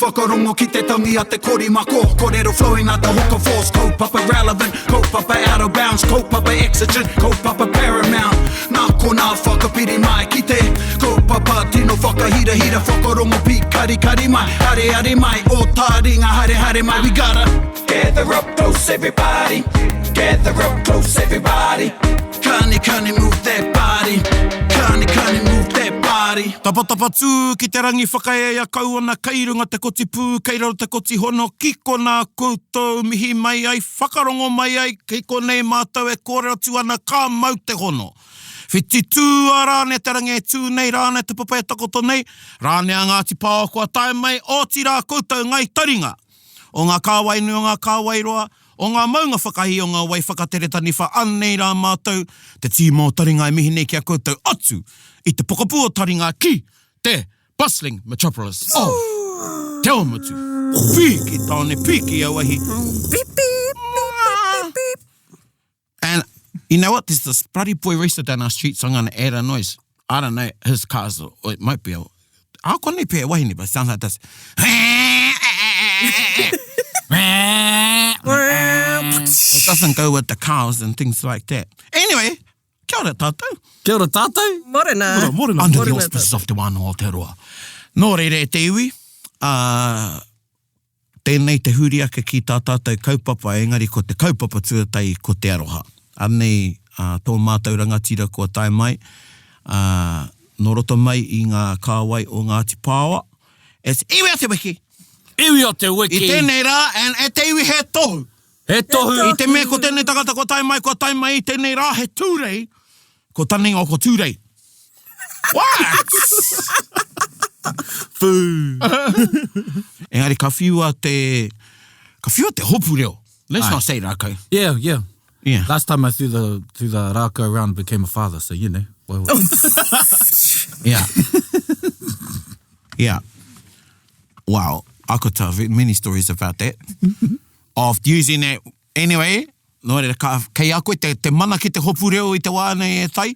Whakarongo ki te tangi a te korimako Korero flowing like the hook of force Kaupapa relevant, kaupapa out of bounds Kaupapa exigent, kaupapa paramount Nā konā whakapiri mai ki te Kaupapa tino whakahirahira Whakarongo pīkarikari mai Areare mai, o tāringa haere haere mai We gotta gather up close everybody Gather up close everybody Kani kani move that body Kani kani move that body. Tapatapa tū ki te rangi whakaea kau ana kei runga te koti pū kei raro te koti hono ki konā koutou mihi mai ai whakarongo mai ai kei konei mātou e kōrero atu ana ka mau te hono. Whiti tū a Rāne te rangi e tū nei Rāne te papa e takoto nei Rāne a Ngāti Paoa kua tae mai otirā koutou Ngai Taringa o ngā kāwai nui o ngā kāwai roa O ngā maunga whakahī o ngā wai whakatere taniwha anei rā mātou, te tīma o Taringa e mihi nei ki a koutou atu i te pokapū o Taringa ki te bustling metropolis of Te Awamutu. Pīki tāne, pīki auahi. Beep, beep, beep, beep, beep. And you know what? There's this bloody boy racer down our street, so I'm going to add a noise. I don't know, his car's, it might be a, ah, konei pea e wahine, but it sounds like this. It doesn't go with the cars and things like that. Anyway, kia ora tātou. Kia ora tātou. Morena. Morena. Under the Morena auspices of Te Wānanga o Aotearoa. Nō reira e te iwi, uh, Tēnei te huri ake ki tā tātou kaupapa, engari ko te kaupapa tuatahi ko te aroha. Anei tō mātou rangatira kua tae mai, ā, nō roto mai i ngā kāwai o Ngāti Pāoa, it's Iwi o te Wiki! Iwi o te Wiki! I tēnei rā, and e te iwi he tohu! He tohu! I te mea ko tēnei tangata kua tae mai, kua tae mai i tēnei rā he tūrei, Ko tana ingoa ko Tūrei. What? Fū. Engari ka whiua te, ka whiua te hopu reo. Let's not say rākau. Yeah, yeah. Yeah. Last time I threw the, threw the rākau around became a father, so you know. Well, Yeah. yeah. Wow. I could tell many stories about that. Of using that Anyway, nō reira, ka, kei a koe te, te mana ki te hopu reo i te wā nei e tai,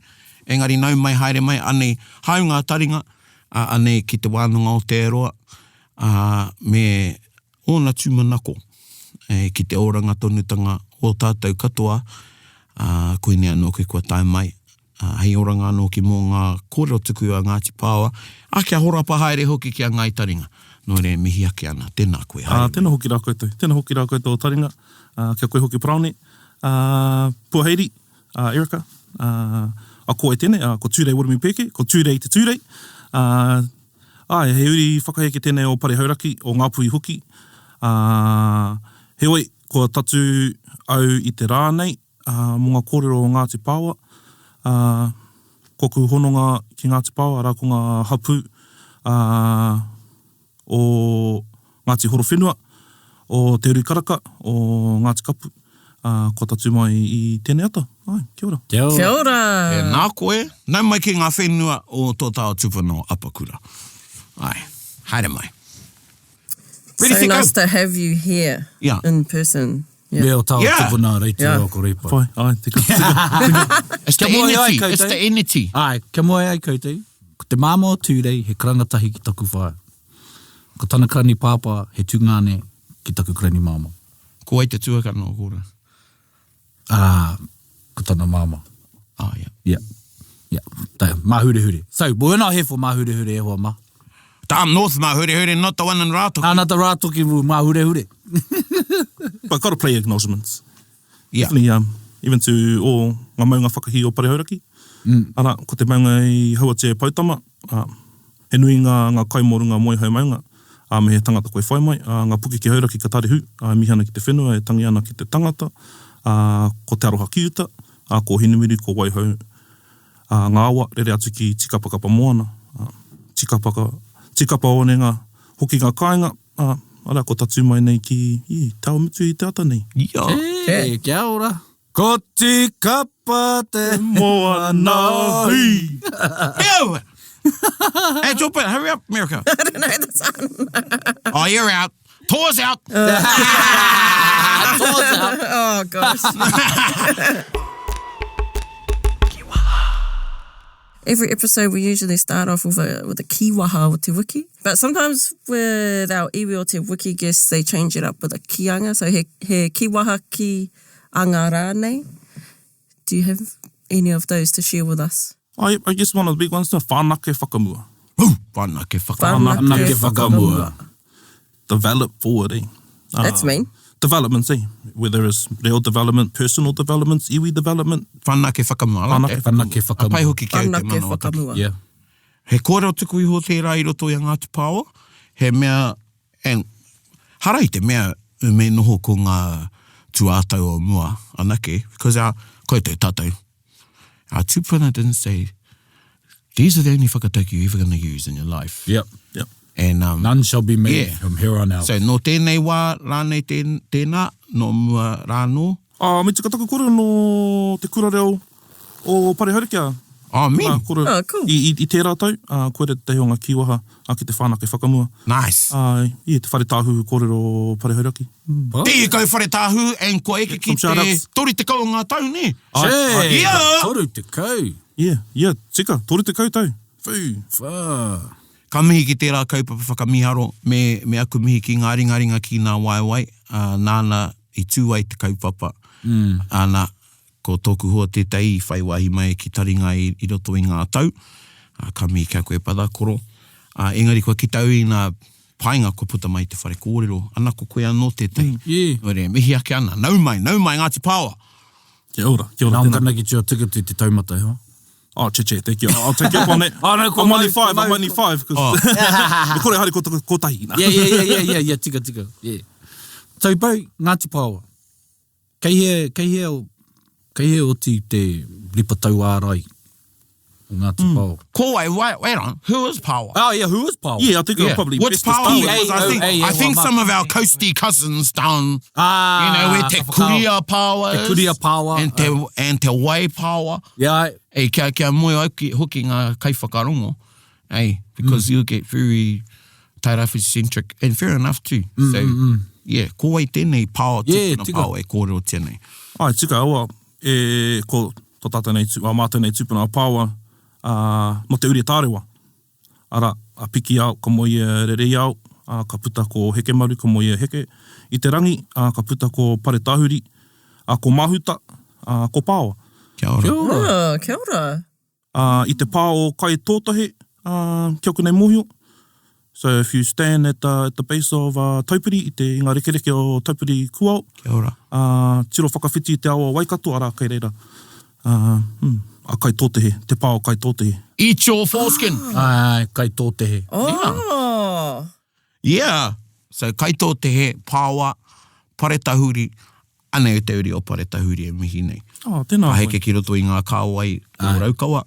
engari nau mai haere mai, anei, hāunga a taringa, ā, anei ki te wānanga o Te Aeroa, ā, me ōna tūmanako e, ki te oranga tonutanga o tātou katoa, ā, koinei anō koe kua tae mai, ā, hei oranga anō ki mō ngā kōrero tuku a Ngāti Pāoa, ā, kia horapa haere hoki ki a Ngāi Taringa. Nō reira, e mihi ake ana, tēnā koe, haere mai. Ā, tēnā hoki rā koutou. Tēnā hoki rā koutou o Taringa, ā, kia koe hoki Paraone, ā, Puaheiri, ā, Erica, ā, a ko e tēnei, ā, ko Tūrei Wiremu Pēke, ko Tūrei te Tūrei, ā, āe, he uri whakaheke tēnei o Pare Hauraki, o Ngāpuhi hoki, ā, heoi, kua tatū au i te rā nei, ā, mō ngā kōrero o Ngāti Pāoa, ā, ko aku hononga ki Ngāti Pāoa, arā, ko ngā hapū, ā, o Ngāti Horowhenua, o Te Uru Karaka, o Ngāti Kapu, ā, kua tatū mai i tēnei ata. Āe, kia ora. Kia ora. Kia ora. Tēnā koe. Nau mai ki ngā whenua o tō tāua tupuna o Apakura. Āe, haere mai. Ready So set, go. nice to have you here Yeah. in person. Yeah. Me o tāua Yeah. tupuna reitu Yeah. o ko Reipa. Whai, āe, tika, tika. It's the Kia moe ai energy. koutou. It's the energy. Āe, kia moe ai koutou. Ko te māmā o Tūrei he karanga tahi ki taku whaea. Ko tana karani pāpā he tungāne ki taku karani māmā. Ko wai te tuakana o kōrua? Ā, ko tana māmā. Ah, yeah. Yeah. Yeah. Tā, Māhurehure. So, we're not here for Māhurehure e hoa mā. The up north Māhurehure, not the one in Rātoki. Ah, not the Rātoki Māhurehure. But gotta play acknowledgements. Yeah. Definitely, um, even to all ngā maunga whakahī o Pare Hauraki. Mm. Ara, ko te maunga i hauatia e Poutama, uh, he nui ngā, ngā kai mō runga Moehau maunga, ā, me he tangata koe whai mai, ā, ngā puke ki Hauraki ka tarehu, ā, e mihi ana ki te whenua, e tangi ana ki te tangata, ā, ko Te Aroha ki uta, ā, ko Hinemiri, ko Waihou, ā, ngā awa, rere atu ki Tikapakapa moana, ā, Tikapaka, Tikapa one ngā hokinga kāinga, ā, arā, ko tatū mai nei ki, i, Te Awamutu i te ata nei. Ia. Hey, kia ora. Ko Tikapa te moana hui. Ew! Hey, Jopa, hurry up, America. I don't know the song. Oh, you're out. Tour's out. Tour's out. Oh, gosh. Every episode we usually start off with a, with a kīwaha o te wiki. But sometimes with our iwi o te wiki guests, they change it up with a kīanga. So he, he kīwaha ki anga rānei. Do you have any of those to share with us? I, I guess one of the big ones, whanake whakamua. Hū! Whanake whakamua. Whanake whakamua. Develop forward, eh? That's mean. Developments, eh? Whether it's reo development, personal developments, iwi development. Whanake whakamua. I like that. Whanake whakamua. A pai hoki ki au te Whanake manawa taki. whakamua. Yeah. He kōrero tuku iho tērā i roto i a Ngāti Pāoa, he mea, and hara i te mea me noho ko ngā tūātau o mua anake, because our, koutou tātou, our tūpuna didn't say, these are the only whakatauki you're ever going to use in your life. Yep. Yep. And, um, None shall be made Yeah. from here on out. So, nō tēnei wā rānei tēn, tēnā, nō mua rānō. Ah, me tika taku kōrero nō te kura reo o Parehaureka. Oh, me. Ah, kōrero, Oh, cool. I, i, i tērā tau, ah, koira tētahi o ngā kīwaha ah, ki te whanake whakamua. Nice. Ah, i te whare tāhuhu kōrero o Parehauraki. Mm. There you go, whare tāhu, and kua eke ki Some shout te outs. 30 o ngā tau, nē? Ai, ai. Yeah! 30. Yeah, yeah, tika, 30 tau. Whū. Whā. Ka mihi ki tērā kaupapa whakamīharo, me, me aku mihi ki ngā ringaringa ki ngā waewae, ā, nāna i tū ai te kaupapa. Mm. Ana, ko tōku hoa tētahi i whai wāhi mai ki taringa i, i roto i ngā tau, ā, ka mihi ki a koe Brother, koro. Ā, engari kua kite au i ngā painga kua puta mai i te whare kōrero, ana ko koe anō tētahi. Mm, yeah. Nō reira, mihi ake ana, nau mai, nau mai Ngāti Pāoa! Kia ora, kia ora. Now I'm tēnā. gonna get you a ticket to Te Taumata, eh? Oh, che che, thank you. I'll take you up on that. Oh, no, ko I'm only mau, five, ko I'm mau, only ko- five. Cause oh. Me kore haere ko, ko tahi. Yeah, yeah, yeah, yeah, yeah, yeah, tika, tika. Yeah. So, bro, Ngāti Pāoa. Kei hea, kei hea, kei hea oti te ripa tauārai o Ngāti mm. Pāoa? Ko wai, wai, wait on, who is Pāoa? Oh, yeah, who is Pāoa? Yeah, I think yeah. probably What's best to Pāoa? start with. Because I think, P A O A I think Mark. some of our coasty cousins down, Ah, you know, where Te ka whakaaro. Kuria Pāoa Te is. Kuria Pāoa, And Te, and Te Wai Pāoa. Yeah, I, Ei, kia, kia moe au ki, hoki ngā kaiwhakarongo, ei, because mm. you'll get very Tairāwhiti centric, and fair enough too. Mm, so, mm, mm. yeah, ko wai tēnei pāoa, Yeah, tūpuna tika. pāoa e kōrerotia nei. Ai, tika, aua, e, ko tō tātou nei, a mātou nei tūpuna a Pāoa, ā, nō te uri tārewa. Arā, a Pikiao, ka moe ia Rereiao, ā, ka puta ko Hekemaru, ka moe ia Heke. I te rangi, ā, ka puta ko Paretahuri, ā, ko Mahuta, ā, ko Pāoa. Kia ora. Kia ora. Oh, kia ora. Ā, i te pā o Kaitōtahe, ā, ki aku nei mōhio. So if you stand at the, at the base of uh, Taupiri, i te i ngā rekereke o Taupiri Kuao, Kia ora. ā, tiro whakawhiti i te awa o Waikato, arā, kei reira, ā, mm, a Kaitōtehe, te pā o Kaitōtehe. Eat your foreskin. Ai, Kaitōtehe. Oh. Yeah. So Kaitōtehe, Pāoa, Paretahuri, Anei te uri o Paretahuri e mihi nei. Oh, tēnā Ka koe. heke ki roto i ngā kāwai o Raukawa,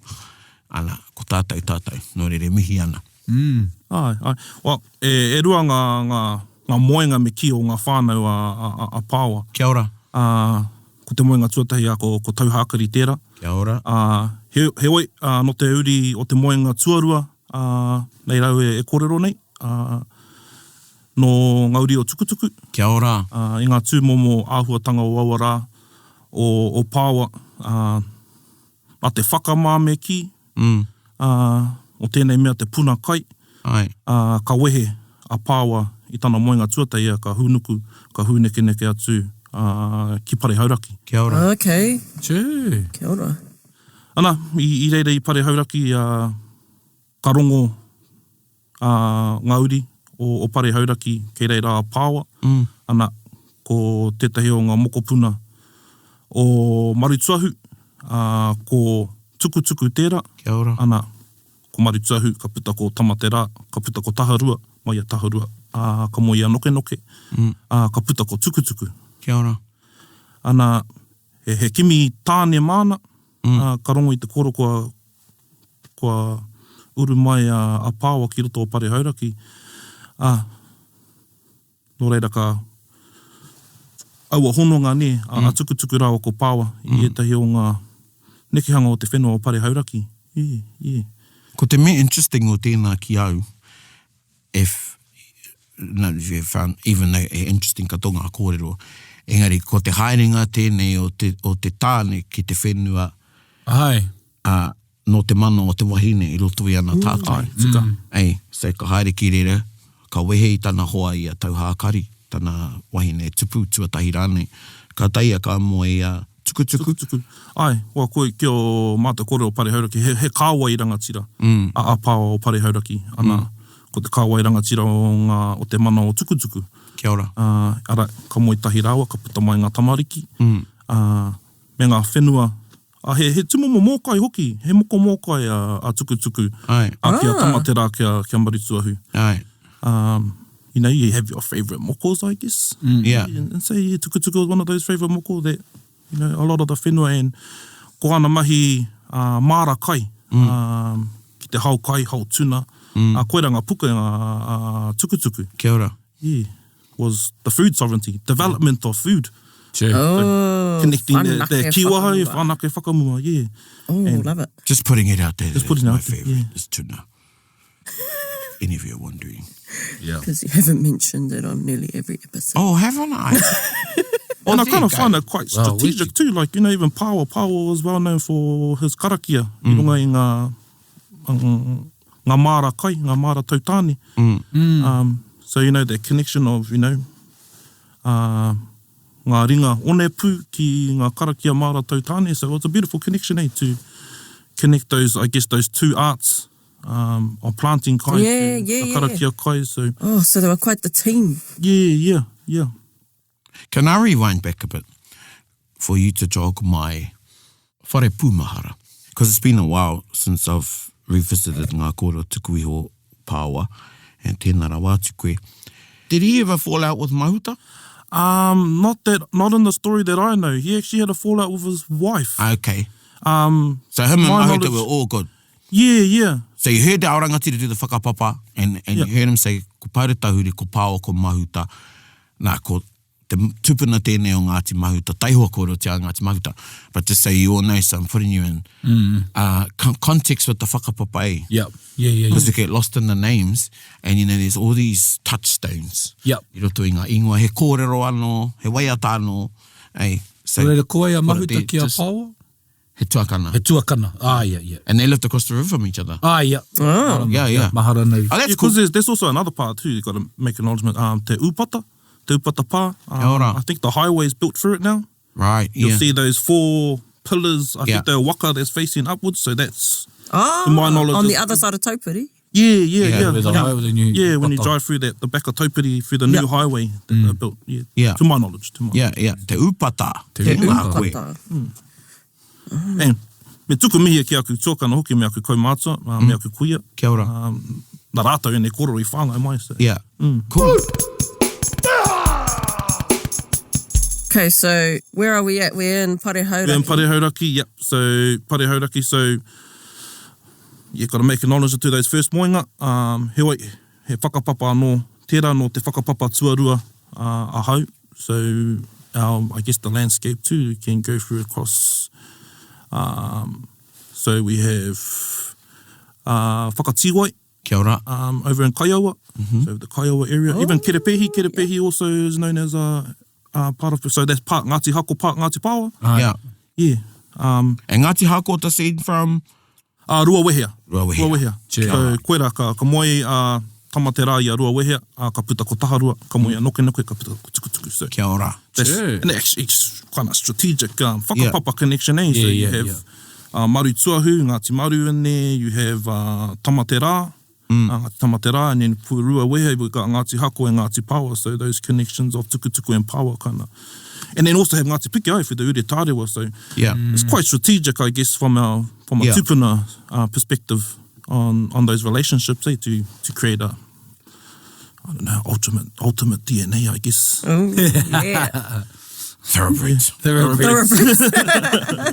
ana, ko tātou tātou, nō reira e mihi ana. Āe, āe. Well, e, e rua ngā, ngā, ngā moenga me kī o ngā whānau a, a, a, a Pāoa. Kia ora. Ā, ko te moenga tuatahi a ko, ko Tauhākari tērā. Kia ora. Ā, he, heoi, ā, nō te uri o te moenga tuarua, ā, nei rau e, e kōrero nei, ā, Nō ngā uri o Tukutuku. Kia ora. Ā, i ngā tūmomo āhuatanga o aua rā, o, o Pāoa, ā, nā te whakamā me kī, ā, o tēnei mea te puna kai, Āe. ā, ka wehe a Pāoa i tana moenga tuatahi, ā, ka hūnuku, ka hūnekeneke atu, ā, ki Pare Hauraki. Kia ora. Okay. Tū. Kia ora. Ana, i, i reira i Pare Hauraki, ā, ka rongo ā, ngā uri o, o Pare Hauraki kei reira a Pāoa, mm. ana, ko tētahi o ngā mokopuna o Marutuahu, ā, ko Tukutuku tērā, Kia ora. ana, ko Marutuahu, ka puta ko Tamaterā, ka puta ko Taharua, mai a Taharua, ā, ka moe i a Nokenoke, mm. ā, ka puta ko Tukutuku. Kia ora. Ana, he, he kimi tāne māna, mm. ā, ka rongo i te koro kua, kua uru mai a, a Pāoa ki roto o Pare Hauraki, ā, nō reira ka aua hononga nē, a, mm. a Tukutuku rāua ko Pāoa i mm. ētahi o ngā nekehanga o te whenua o Pare Hauraki. Ī, ī. Ko te mea interesting o tēnā ki au, if, no, if you found, even though he interesting katoa ngā kōrero, engari ko te haerenga tēnei o te, o te tāne ki te whenua, Ai. ā, Nō te mana o te wahine i roto i ana tātai. Ai, tika. Ei, so ka haere ki reira, ka wehe i tana hoa i a Tauhākari, tana wahine tupu, tuatahi rānei. Kātahi ia ka moe i a Tukutuku. Tukutuku. Ai, kua koe ki o mātou kōrero Pare Hauraki, he, he kāwai rangatira a Apāoa o Pare Hauraki, ana, ko te kāwai rangatira o ngā, o te mana o Tukutuku. Kia ora. Ā, ara, ka moe tahi rāua, ka puta mai ngā tamariki, ā, me ngā whenua A he, he tūmomo mōkai hoki, he moko mōkai a, a Tukutuku. Ae. A ki a Tamaterā, ki a, ki a Marutūahu. Ae. Um, you know, you have your favourite mokos, I guess. Yeah. And, and say, yeah, Tukutuku was one of those favourite moko that, you know, a lot of the whenua and ko ana mahi uh, māra kai, um, ki te hao kai, hao tuna, mm. uh, koira ngā pukenga a Tukutuku. Kia ora. Yeah. Was the food sovereignty, development of food. True. Oh, Connecting the, the whanake kiwaha, whakamua. whanake whakamua, yeah. Oh, love it. Just putting it out there. Just putting it my out there, favourite yeah. is tuna. If any of you are wondering. Yeah. Because you haven't mentioned it on nearly every episode. Oh, haven't I? And I there kind you of go. find it quite Well, strategic too. Like, you know, even Pāoa, Pāoa was well known for his karakia i runga i ngā, ngā māra kai, ngā māra tautāne. Um, so, you know, that connection of, you know, uh, ngā ringa onepū ki ngā karakia māra tautāne. So it's a beautiful connection, eh, to connect those, I guess, those two arts um, of planting kai Yeah, to yeah, the yeah. karakia kai. So, Oh, so they were quite the team. yeah, yeah, yeah. Can I rewind back a bit for you to jog my whare pūmahara? Because it's been a while since I've revisited ngā kōrero tuku iho Pāoa, and tēnā rawa atu koe. Did he ever fall out with Mahuta? Um, not that, not in the story that I know. He actually had a fallout with his wife. Okay. Um, So him and my Mahuta knowledge- were all good. Yeah, yeah. So you heard the Aorangatira do the whakapapa, and, and Yeah. you heard him say, ko Paretahuri, ko Pāoa, ko Mahuta. Nā, ko te tupuna tēnei o Ngāti Mahuta, taihoa kōrerotia a Ngāti Mahuta. But just so you all know, so I'm putting you in uh, con context with the whakapapa, eh? Yeah. Yeah, yeah, yeah. Because we get lost in the names, and you know, there's all these touchstones. Yep. I roto i ngā ingoa, he kōrero anō, he waiata anō, eh? So, Nō reira, ko wai a put it Mahuta there, ki a just- Pāoa? He tuakana. He tuakana. Ah, yeah, yeah. And they lived across the river from each other. Ah, yeah. Oh. Yeah, yeah. Mahara nei. Oh, that's Yeah, cool. because there's, there's also another part too. You've got to make acknowledgement. Um, Te Upata, Te Upata Pā. Um, Kia ora. I think the highway's built through it now. Right, You'll yeah. see those four pillars. I Yeah. think they're waka that's facing upwards. So that's Oh, To my knowledge, on the it's- other side of Taupiri. yeah, yeah, Yeah, yeah. where the yeah. highway, the new yeah, when you Upata. drive through that, the back of Taupiri through the new Yeah. highway that they built. Yeah. Yeah. To my knowledge, to my Yeah, yeah. Te Upata. Te Tēnā Upata. koe. Upata. And me tuku mihi ki aku tuakana hoki, me aku kaumātua, uh, me aku kuia. Kia ora. Um, nā rātou ēnei kōrero i whāngai mai. So. Yeah. Cool. Okay, so where are we at? We're in Parehauraki. We're in Parehauraki, yep. So Parehauraki, so you got to make acknowledgement to those first moenga. Um, heoi, he whakapapa anō, tērā nō te whakapapa tuarua uh, ahau. So um, I guess the landscape too can go through across. Um, so we have uh, Whakatiwai, Kia ora. um, over in Kaiaua, so the Kaiaua area. Even Kerepehi, Kerepehi also is known as a, a part of, so that's part Ngāti Hako, part Ngāti Pāoa. Yeah. Yeah. Um, And Ngāti Hako the seed from... uh, Ruawehea. Ruawehea. Ruawehea. Che. So, koera ka, ka moe a Tamaterā i a Ruawehea, a ka puta ko Taharua, ka moe a Nokenoke, ka puta ko Tukutuku. So, Kia ora. that's, Che. and actually, it's kind of strategic um, whakapapa connection, eh? So Yeah, you yeah, have yeah. uh, Maru Tuahu, Ngāti Maru in there, you have uh, Tamaterā, uh, Ngāti Tamaterā, and then Ruawehea, we've got Ngāti Hako and Ngāti Paoa, so those connections of Tukutuku and Paoa kind of. And then also have Ngāti Pikiao for the Ure Tārewa, so Yeah. it's quite strategic, I guess, from our from a Yeah. tupuna uh, perspective on, on those relationships, eh, to, to create a, I don't know, ultimate ultimate DNA, I guess. Oh, yeah. Thoroughbreds. Thoroughbreds.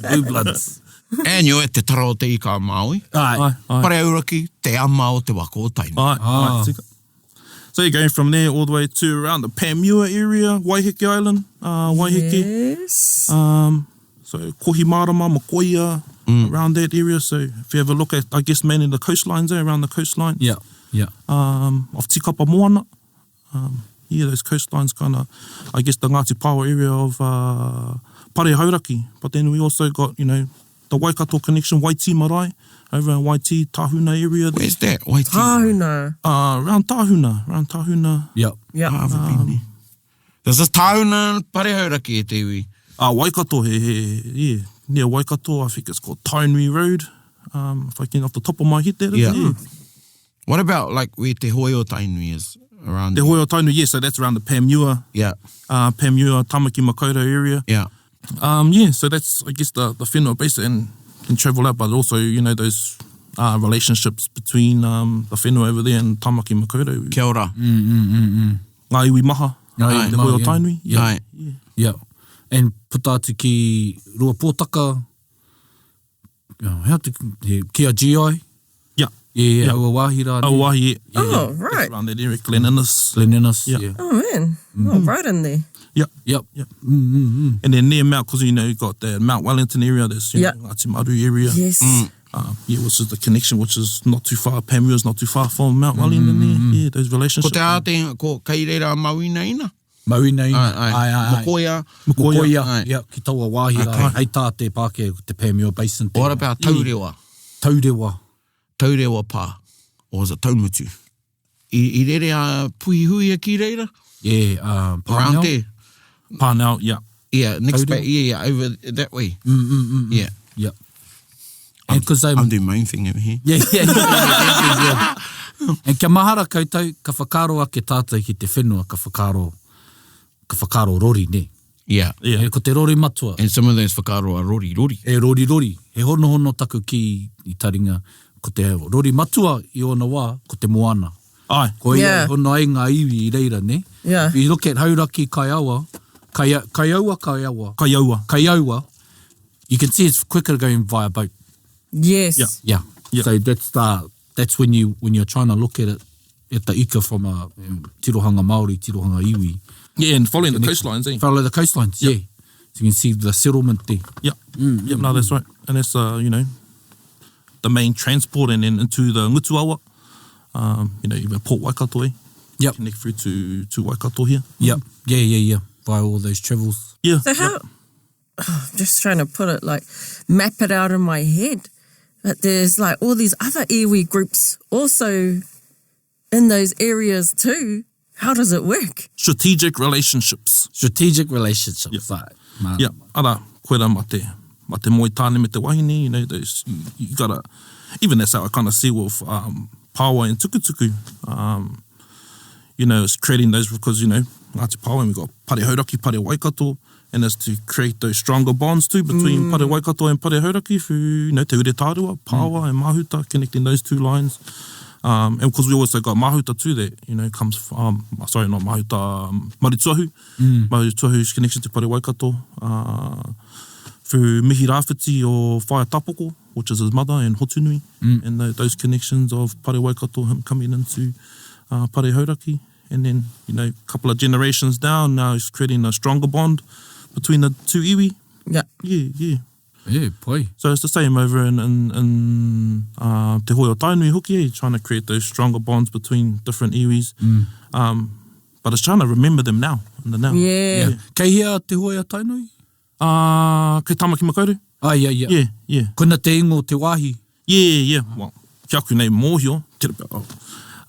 Blue Bloods. And you're at Te Tara o Te Ika a Māui. Ai. Ai, ai. Pareauraki, te ama o te waka o Tainui. Ai, Ah. ai, tika. So you're going from there all the way to around the Panmure area, Waiheke Island, uh, Waiheke. Yes. Um, so Kohimarama, Mokoia, around that area. So if you have a look at, I guess, mainly the coastlines there, around the coastline. Yeah, yeah. Um, of Tikapa Moana. Um, yeah, those coastlines kind of, I guess, the Ngāti Paoa area of uh, Parehauraki. But then we also got, you know, the Waikato connection, Waitī Marae, over in Waitī, Tahuna area there. Where's that? Waitī? Tāhuna. Uh, round Tahuna, round Tahuna. Yep. Yeah. I haven't been there. This is Tāhuna Parehauraki e te iwi. Ah, Waikato, he, he, yeah, near Waikato, I think it's called Tainui Road. Um, if I can, off the top of my head, that is, Yeah. yeah. What about like where Te Hoe o Tainui is around? Te Hoe o Tainui, yeah, so that's around the Panmure, Yeah, uh, Panmure, Tamaki Makaurau area. yeah. Um, yeah, so that's, I guess, the, the whenua base and can travel out, but also, you know, those uh, relationships between um, the whenua over there and Tamaki Makaurau. Kia ora. Mm. Ngā iwi maha, Ngā iwi Te Hoe o maha, yeah. Tainui. Yeah. Ai. Yeah. And puta atu ki Ruapōtaka, oh, hea te, he, ki a GI. Yeah. Yeah, yeah, Yeah. aua wāhi rā. Aua wāhi, yeah. Oh, right. Around that area, Glen Innes. Glen Innes, Yeah. yeah. Oh, man. Oh, right in there. Yeah. Yep. Yeah. And then near Mount, because you know, you got the Mount Wellington area, there's you Yeah. know, Ngāti Maru area. Yes. Yeah, which is the connection, which is not too far. Panmure's not too far from Mount Wellington there. Yeah, those Ko relationships. te āte, ko kei reira Mauina ina. Mauina ina. Ai, ai. Ai, ai, ai. Mokoia. Mokoia. Ai. Yeah, ki taua wāhi rā. Hei tā te Pākehā, ko te Panmure Basin. What about Taurewa? Taurewa. Taurewa pā. Or is it Taumutu? I, i rere a Puhihuia ki reira? Yeah, um, Around Parnell. there. Parnell, yeah. Yeah, next Taurewa. ba- yeah, yeah, over that way. Mm, Yeah. Yeah. And 'cause they, I'm doing my own thing over here. Yeah, yeah, yeah, yeah, yeah, yeah. And kia mahara koutou, ka whakaaro ake tātou ki te whenua, ka whakaaro, ka whakaaro rori, ne? Yeah. Yeah. E, ko te rori matua. And some of those whakaaro are rori rori. E rori rori. He honohono taku ki i taringa. Ko te rori matua i ōna wā, ko te moana. Ai. Ko ia Yeah. i hono ai ngā iwi i reira, ne? Yeah. If you look at Hauraki Kaiawa, Kai, Kaiaua, Kaiawa, Kaiaua. Kaiaua, you can see it's quicker going via boat. Yes. Yeah. Yeah. Yeah. So that's the that's when you when you're trying to look at it at the ika from a tirohanga Māori, tirohanga iwi. Yeah, and following the coastlines, eh? Follow the coastlines, yeah. So you can see the settlement there. Yeah. Yep, no, that's right. And that's, uh, you know, the main transport and then into the Ngutuawa, um, you know, even Port Waikato, eh? Yep. Connect through to, to Waikato here. Yep. Yeah, yeah, yeah. Via all those travels. Yeah. So how? Oh, I'm just trying to put it like map it out in my head. But there's like all these other iwi groups also in those areas too. How does it work? Strategic relationships. Strategic relationships. Like, man. Yeah, ara, koe rā ma te, ma te moe tāne me te wahine, you know, those, you, you gotta, even that's how I kind of see with um, Pāwai and Tukutuku, um, you know, it's creating those because, you know, Ngāti Pāwai, we got Pare Hauraki, Pare Waikato, and it's to create those stronger bonds too between Pare Waikato and Pare Hauraki through, you know, Te Ure Tārua, Pāwai and Mahuta, connecting those two lines. Um, and because we also got Mahuta too that, you know, comes from, um, sorry, not Mahuta, um, Marutsuahu. Mm. Marutsuahu's connection to Pare Waikato uh, through Mihi Rāwhiti o Whaea Tapoko, which is his mother, and Hotunui, and tho- those connections of Pare Waikato, him coming into uh, Pare Hauraki. And then, you know, a couple of generations down, now he's creating a stronger bond between the two iwi. Yeah. Yeah, yeah. Yeah, pai. So it's the same over in, in, in uh, Te Hoe o Tainui hoki, eh, trying to create those stronger bonds between different iwis. Um, but it's trying to remember them now, in the now. Yeah. Yeah. Kei hea Te Hoe a Tainui? Uh, kei Tamaki Makaurau? Ah, yeah, yeah. Yeah, yeah. Koina te ingo o te wāhi. Yeah, yeah. Well, ki aku nei mōhio, te rapa, oh,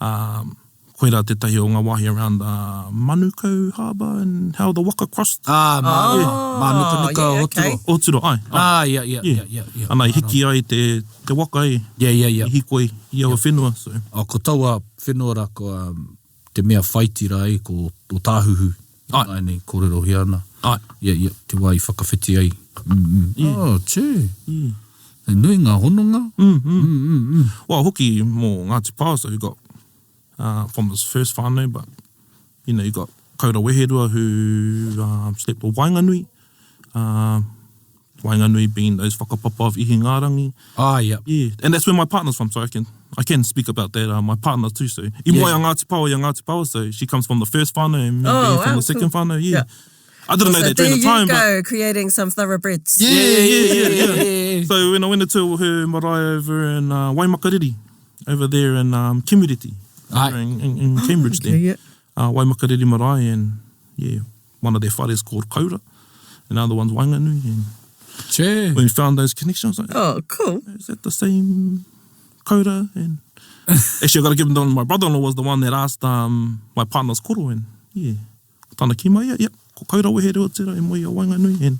um, koirā tētahi o ngā wāhi around uh, Manukau Harbour and how the waka crossed. Ah, mā, Oh, mā nukanuka yeah, o okay. Hoturo. Oturo, ai. ai. Ah, yeah, yeah, Yeah. yeah, yeah, yeah. Ana, i hiki ai te, te waka e, Yeah, yeah, yeah. i hikoi i aua whenua. So. Oh, ko taua whenua rā, ko um, te mea whaiti rā e, ko o Tāhuhu. Ai. Ai nei, kōrerohia ana. Ai. Yeah, yeah, te wā i whakawhiti ai. Mm, mm. Yeah. Oh, tē. Yeah. He nui ngā hononga. Mm, mm. mm. Well, hoki mō Ngāti Pāoa, so you got uh, from his first whānau, but you know, you got Kaura Weherua who um, slept with Waenganui. Um, Waenganui being those whakapapa of Ihingārangi. Ah, yeah. Yeah, and that's where my partner's from, so I can I can speak about that. Uh, my partner too, so i moe Yeah. a Ngāti Pāoa i a Ngāti Pāoa, so she comes from the first whānau and me Oh, being from wow, the second cool. whānau, yeah. Yeah. I didn't know So that during there the you time, but go, creating some thoroughbreds. yeah, yeah, yeah, yeah. yeah. So when I went into her marae over in uh, Waimakariri, over there in um, Kimuriti, Aye. in, in, in Cambridge there, Okay, yeah. uh, Waimakariri marae, and yeah, one of their whares called Kaura, and the other one's Wainganui, and Che. When we found those connections, I was like, Oh, cool. is that the same koura? And actually, I got to give him the one. My brother-in-law was the one that asked um, my partner's koro, and yeah, tana ki mai, yeah, yep, ko koura wehe reo tira e moe i a Waenganui, and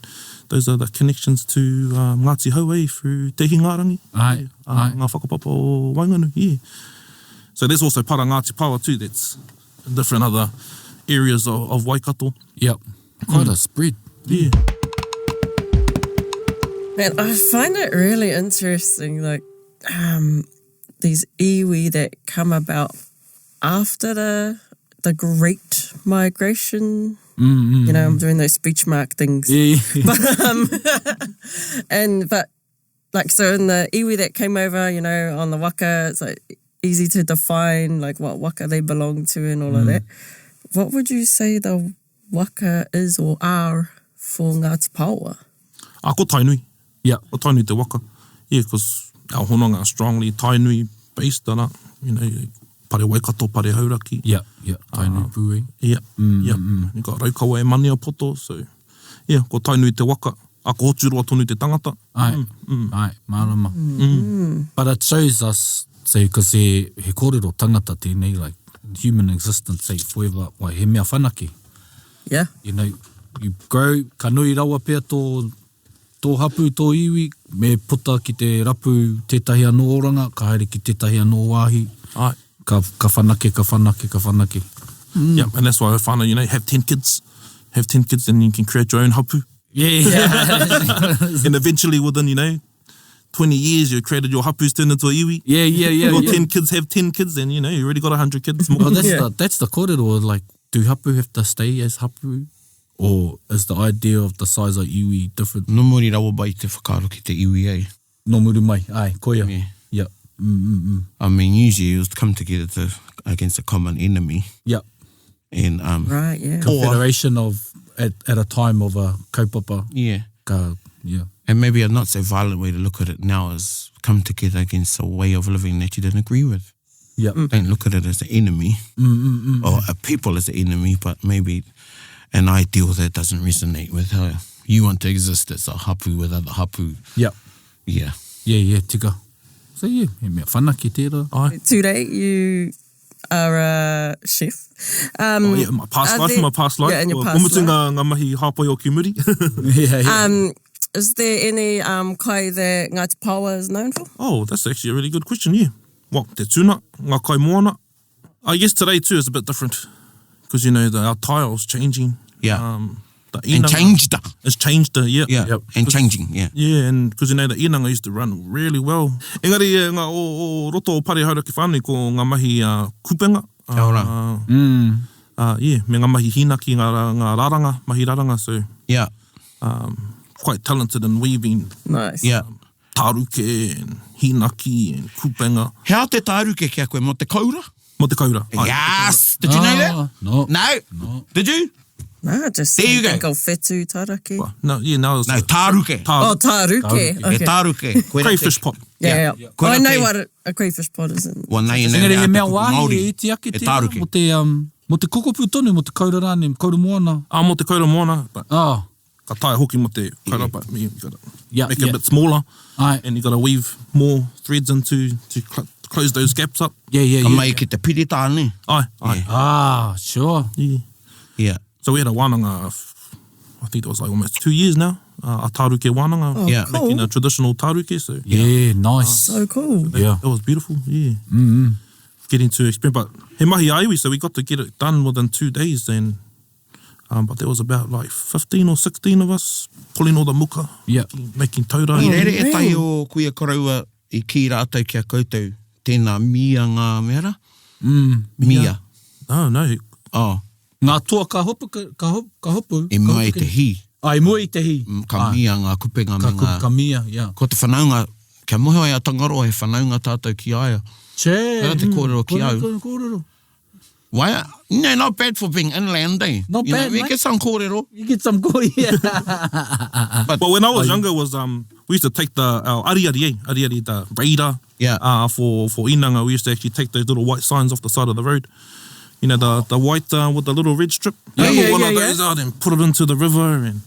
those are the connections to um, Ngāti Hauei through Te Hingārangi, Ai, uh, ai. ngā whakapapa o Waenganui, yeah. So there's also part of Ngāti Paoa too, that's in different other areas of, of Waikato. Yep. Quite a spread. Yeah. Man, I find it really interesting, like um, these iwi that come about after the the Great Migration. You know, I'm doing those speech mark things. Yeah. yeah. But um, and but like so in the iwi that came over, you know, on the waka, it's like easy to define like what waka they belong to and all of that. What would you say the waka is or are for Ngāti Paoa? Ah, ko Tainui. Yep. Ko Tainui te waka. Yeah, because our hononga are strongly Tainui based, ana, you know, pare Waikato, pare Hauraki. Yeah, yeah. Tainui pū, eh? Yeah, yeah. You got Raukawa e Maniapoto, so yeah, ko Tainui te waka. A ko Hoturoa tonu te tangata. Ai, ai, mārama. But it shows us, say, because he, he kōrero tangata tēnei, like, human existence, say, forever, wai, he mea whanake. Yeah. You know, you grow, ka nui rawa pea tō, tō hapu, tō iwi, me puta ki te rapu tētahi anō oranga, ka haere ki tētahi anō wāhi, Ai. ka, ka whanake, ka whanake, ka whanake. Yeah, and that's why I find, you know, have 10 kids. Have 10 kids and you can create your own hapu. Yeah, And eventually within, you know, 20 years, you created your hapu's turned into a iwi. yeah, yeah, yeah. Your yeah. 10 kids have 10 kids and, you know, you already got 100 kids. Well, that's Yeah. the that's the kōrero, like, do hapu have to stay as hapu? Or is the idea of the size of iwi different? Nō muri rawa bai te whakaaro ki te iwi ai. Nō muri mai, ai, koia. Yeah. Yep. Mm, mm, mm. I mean, usually it was to come together to, against a common enemy. Yep. And, um, Right, yeah. Confederation of, at, at a time of a kaupapa. yeah. Ka, yeah. And maybe a not so violent way to look at it now is come together against a way of living that you didn't agree with. Yep. Don't look at it as an enemy or a people as an enemy, but maybe an ideal that doesn't resonate with how you want to exist as a hapu with other hapu. Yep. Yeah. Yeah, yeah, tika. So yeah, he mea whanake tērā. Today you are a chef. Um, Oh, yeah, my past are life, there- my past life. Yeah, in your Well, past Umutu life. ngā, ngā mahi hāpai o ki muri. yeah, yeah. Um, is there any um, kai that Ngāti Paoa is known for? Oh, that's actually a really good question, yeah. What, te tuna, ngā kai moana. I guess today too is a bit different because, you know, the, our tile's changing. Yeah. Um, the And inanga- changed. It's changed, the, yeah. Yeah. Yep. And changing, yeah. Yeah, and because you know the inanga used to run really well. Engari eh, ngā o, o roto o Pare Hauraki whānui ko ngā mahi uh, kupenga. Uh, Kia ora. Mm. Uh, yeah, me ngā mahi hinaki, ngā, ra- ngā raranga, mahi raranga. So, Yeah. um, quite talented in weaving Nice. Yeah. tāruke and hinaki and kupenga. Hea te tāruke ki a koe mō te koura? Mō te koura. Ai, Yes! Did you know that? Ah, No. No. No. Did you? No, just There you go. think of whetu taraki. Well, no, yeah, now it's No, tāruke. tā, Oh, taruke. He Okay. tāruke. Koe rā te- crayfish pot. Yeah, yeah. Yeah. Oh, I Koe rā know te- what a, a crayfish pot is. In. Well, now you know Engari now he te mea kupu wāhi Māori. e iti ake He tērā, tāruke. mō te, um, mō te kokopu tonu, mō te koura rānei, koura moana. Ah, mō te koura moana, but Ah, ka taea hoki mō te koura, but you gotta Yeah, make it yeah. a bit smaller. Ai. And you gotta weave more threads into to cl close those gaps up. yeah, yeah, Ka yeah. mai ki te pirita ane. Ai, ai. Yeah. Ah, sure. Yeah. Yeah. So we had a wānanga, f- I think it was like almost two years now, uh, a tāruke wānanga. Oh, Yeah. cool. Making a traditional tāruke, so Yeah, nice. So cool. Yeah. it was beautiful, yeah. Mm-hmm. Getting to experience, but he mahi aiwi, so we got to get it done within two days and um, but there was about like 15 or 16 of us pulling all the muka, Yeah. making, making taura. I reere e tai o kuia koroua i ki rātou ki a koutou tēnā mia ngā mera? Mm. Mia. No, no, Oh, Ngā toa ka hopu, ka, ka hopu, ka hopu. i mua i te hi. Ah, i mua i te hi. Mm, Ka mia ngā kupenga Ka, me kupu, ngā... ka mia, yeah. Ko te whanaunga, kia moho ai a Tangaroa he whanaunga tātou ki a ia. Che. Koira te kōrero ki Koira au. te kōrero. Why? No, not bad for being inland, eh? Not you bad, know, we mate. get some kōrero. You get some kōrero. Yeah. But when I was younger, was um we used to take the our ariari, eh? ariari the radar. Yeah. Uh, for for inanga, we used to actually take those little white signs off the side of the road. You know the the white uh, with the little red strip. Yeah, Pull yeah, one yeah, of yeah. those out and put it into the river and.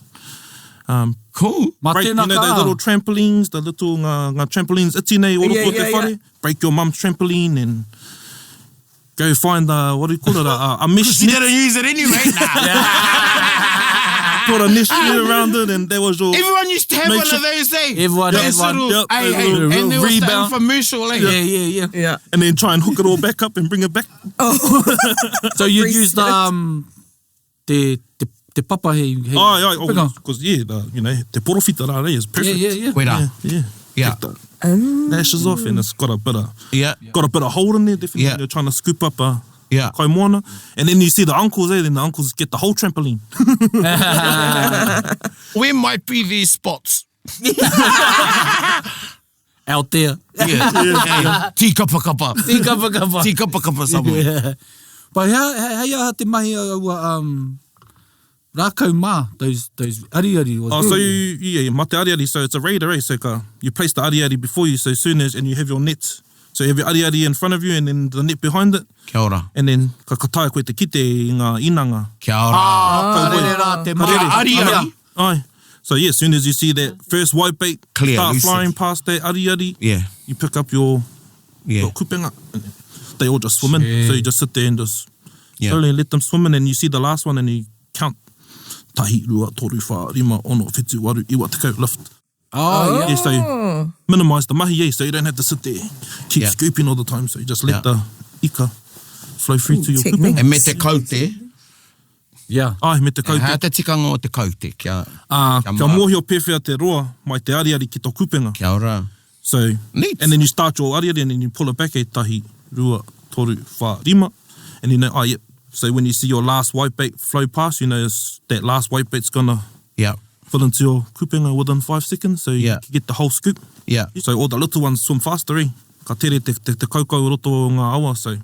Um, cool. Mā break, you tēnā know, ka the little trampolines, the little ngā, ngā trampolines iti nei o roto Yeah, o te yeah, whare. yeah. Break your mum's trampoline and go find the, what do you call it, a, a mesh She net. didn't use it anyway. Nah. Put a mesh net around it and that was your... Everyone used to have Make one sure- of those, eh? Everyone Those had one. little- Yep, Hey, those hey, little and there was the rebound. infomercial, eh? Yeah, yeah, yeah. Yeah. And then try and hook it all back up and bring it back. So you'd use the, um, te, te, te papa hei, hei Oh, yeah, kupenga. because, yeah, the, you know, te porowhita rā, eh, is Yeah, perfect. yeah, yeah. Koe rā. Yeah, yeah. Yeah. Take the lashes off and it's got a bit of Yeah. got a bit of hold in there. Definitely, Yeah. you're trying to scoop up a Yeah. kaimoana. And then you see the uncles, eh? Then the uncles get the whole trampoline. Where might be these spots? Out there. Yeah. yeah. Tīkapa kapa. Tīkapa kapa. Tīkapa kapa somewhere. Yeah. But hea, hea, hei aha te mahi a aua um, rākau mā, those, those ariari. Or, Oh, so you, yeah, mate ariari. So it's a raider, eh? So ka, you place the ariari before you, so soon as, and you have your net. So you have your ariari in front of you and then the net behind it. Kia ora. And then ka kataia koe te kite i ngā inanga. Kia ora. Ah, ka rere rā te mā. Ka ariari. Aye. So yeah, as soon as you see that first white bait Clear, start lucid. flying past that ariari, Yeah. you pick up your, Yeah. your kupenga. And they all just swim in. So you just sit there and just Yeah. slowly let them swim in and you see the last one and you count. Tahi, rua, toru, whā, rima, ono, whitu, waru, iwa, tekau, lift. Oh, yeah. Yeah, so you minimise the mahi, yeah, so you don't have to sit there, keep Yeah. scooping all the time. So you just let Yeah. the ika flow through to your technique. kupenga. E me te kaute. Yeah. Ai, me te Hea kaute. te tikanga o te kaute? Kia, Ah, kia kia mā- mōhio pēwhea te roa mai te ariari ki tō kupenga. Kia ora. So, Neat. and then you start your ariari and then you pull it back e tahi, rua, toru, whā, rima. And you know, oh, yep. So when you see your last white bait flow past, you know it's, that last white bait's gonna Yeah. fill into your kupenga within five seconds. So you Yeah. can get the whole scoop. Yeah. So all the little ones swim faster, eh? Ka tere te, te, te kaukau o roto o ngā awa, so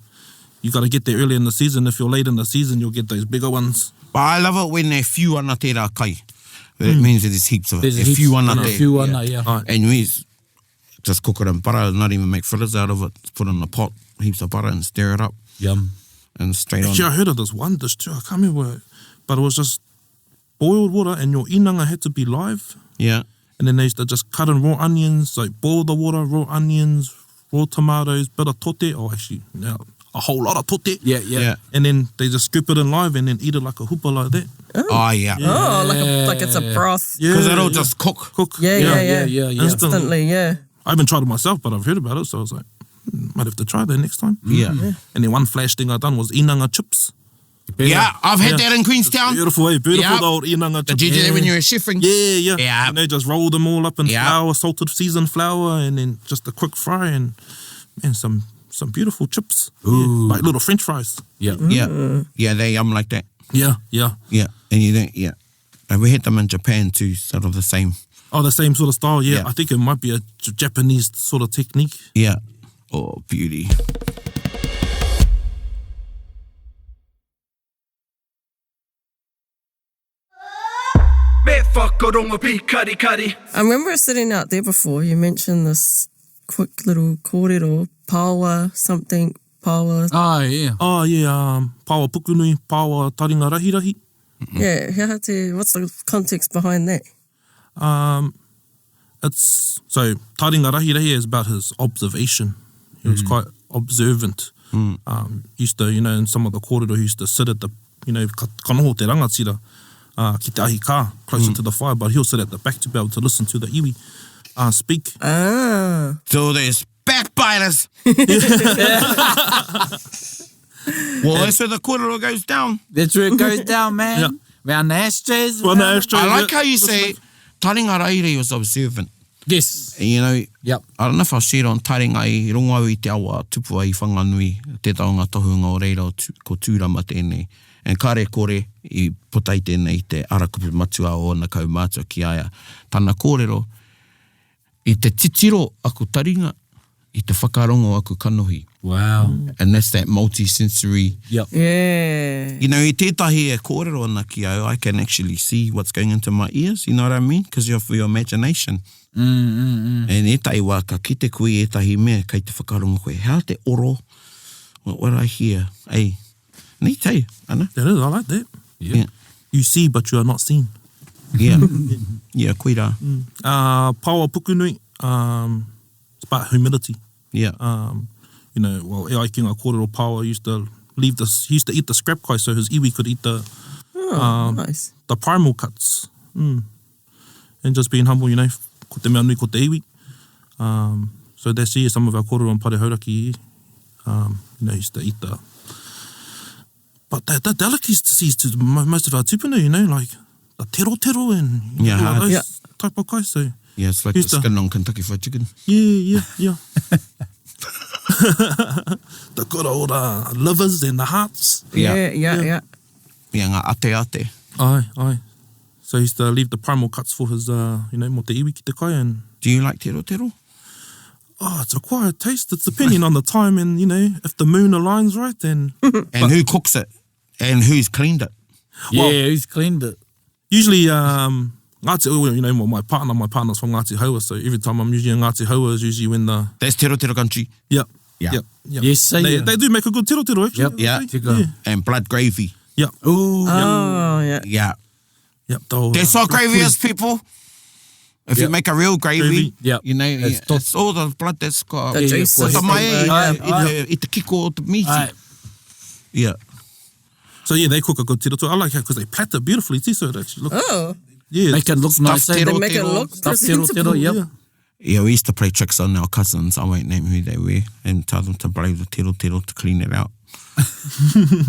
you gotta get there early in the season. If you're late in the season, you'll get those bigger ones. But I love it when e whiu ana tērā kai. It means that there's heaps of it. There's E heaps- whiu ana e te. whiu ana, yeah. Aye. And we just cook it in butter, not even make fritters out of it. Put it in a pot, heaps of butter and stir it up Yum. and straight on. Actually, I heard of this one dish too. I can't remember, but it was just boiled water and your inanga had to be live. Yeah. And then they used to just cut in raw onions, like boil the water, raw onions, raw tomatoes, bit of tote. Oh, actually, no, a whole lot of tote. Yeah, yeah. Yeah. And then they just scoop it in live and then eat it like a hupa like that. Oh, yeah. Oh, like a, like it's a broth. Yeah. Because it'll yeah. just cook. cook. Yeah, yeah, yeah. Yeah, yeah, yeah. Instantly, yeah. I haven't tried it myself, but I've heard about it, so I was like, hmm, might have to try that next time. Yeah. And then one flash thing I done was inanga chips. Yeah, I've had Yeah. that in Queenstown. Beautiful, eh? Beautiful Yeah. the old inanga chips. Did you do that when you were chefing? Yeah, yeah. Yeah. And they just roll them all up in Yeah. flour, salted seasoned flour, and then just a quick fry and and some some beautiful chips. Yeah, like little French fries. Yeah. Yeah. Yeah, they yum like that. Yeah, yeah. Yeah. And you don't, yeah. And we had them in Japan too, sort of the same. Oh, the same sort of style. Yeah, Yeah. I think it might be a J- Japanese sort of technique. Yeah. Oh, beauty. Me whakarongo pi kari kari. I remember sitting out there before, you mentioned this quick little kōrero, pawa something, pawa. Oh, yeah. Oh yeah, um, pawa pukunui, pawa taringa rahi rahi. Yeah, how to, what's the context behind that? Um, it's so taringa rahi rahi is about his observation. He was quite observant. Um, used to, you know, in some of the kōrero, he used to sit at the, you know, ka, ka noho te rangatira, uh, ki te ahi kā, closer to the fire, but he'll sit at the back to be able to listen to the iwi uh, speak. Ah, So there's backbiters. well, that's where the kōrero goes down. That's where it goes down, man. Yeah. Round the ashtrays. Round the ashtrays. I like yeah. how you say taringa raire was observant. Yes. And, you know, Yep. I don't know if I've shared on taringa i rongo au i te awa tupua i Whanganui, te taonga tohunga o reira o tu, ko Tūrama tēnei. And kare kore i puta i tēnei te arakupu matua o ona kaumātua ki a ia. Tana kōrero, i te titiro aku taringa, i te whakarongo aku kanohi. Wow. And that's that multi-sensory Yep. yeah. You know, i tētahi e kōrero ana ki au, I can actually see what's going into my ears, you know what I mean? Because you're for your imagination. Mm, mm, mm. And ētahi wā, ka kite koe i ētahi mea, kei te whakarongo koe, hea te oro, what, what I hear, ei, neat, hey, ana? That is, I like that. Yeah. You see, but you are not seen. Yeah. Yeah, koirā. Uh, Paoa Pukunui, um, it's about humility. Yeah. Um, you know, well, e ai ki ngā kōrero Paoa used to leave the, he used to eat the scrap kai so his iwi could eat the, Oh, um, nice. the primal cuts. Mm. And just being humble, you know, ko te mea nui ko te iwi. Um, so that's yeah, some of our kōrero in Pare Hauraki, um, you know, used to eat the, but the, the delicacies to most of our tupuna, you know, like the tero tero and you Yeah, know, all hard. those Yeah. type of kai. So Yeah, it's like the Used to- skin on Kentucky Fried Chicken. yeah, yeah, yeah. the good old uh, livers and the hearts. Yeah. Yeah, yeah, yeah. Yeah, ngā ate ate. Aye, aye. So he used to leave the primal cuts for his, uh, you know, mō te iwi ki te kai and Do you like tero tero? oh, it's acquired taste. It's depending on the time and, you know, if the moon aligns right, then... And who cooks it? And who's cleaned it? Yeah, who's cleaned it? Usually, um, Ngāti, you know, my partner, my partner's from Ngāti Haua, so every time I'm usually in Ngāti Haua is usually when the... That's tero tero country. Yeah. Yeah. Yeah. yeah. Yes, say they, yeah. they do make a good tero tero, actually. Yep. Yeah. Tika. Yeah. And blood gravy. Yeah. Ooh. Oh, yeah. Yeah. Yep. They'll, That's uh, what gravy is, people. If you Yep. make a real gravy, Gravy. Yep. you know, It's it's, it's all the blood that's got. The Yeah, juices. yeah, Ko from mai the- i, yeah. i, te, i te kiko o te mīti. Aye. Yeah. So yeah, they cook a good tero tero. I like it because they plate it beautifully too, so it actually looks... Oh, Yeah. Make it look nice. eh? tero they make it tero. look Stuff tero tero, presentable. yep. Yeah. Yeah, we used to play tricks on our cousins. I won't name who they were and tell them to blow the tero tero to clean it out.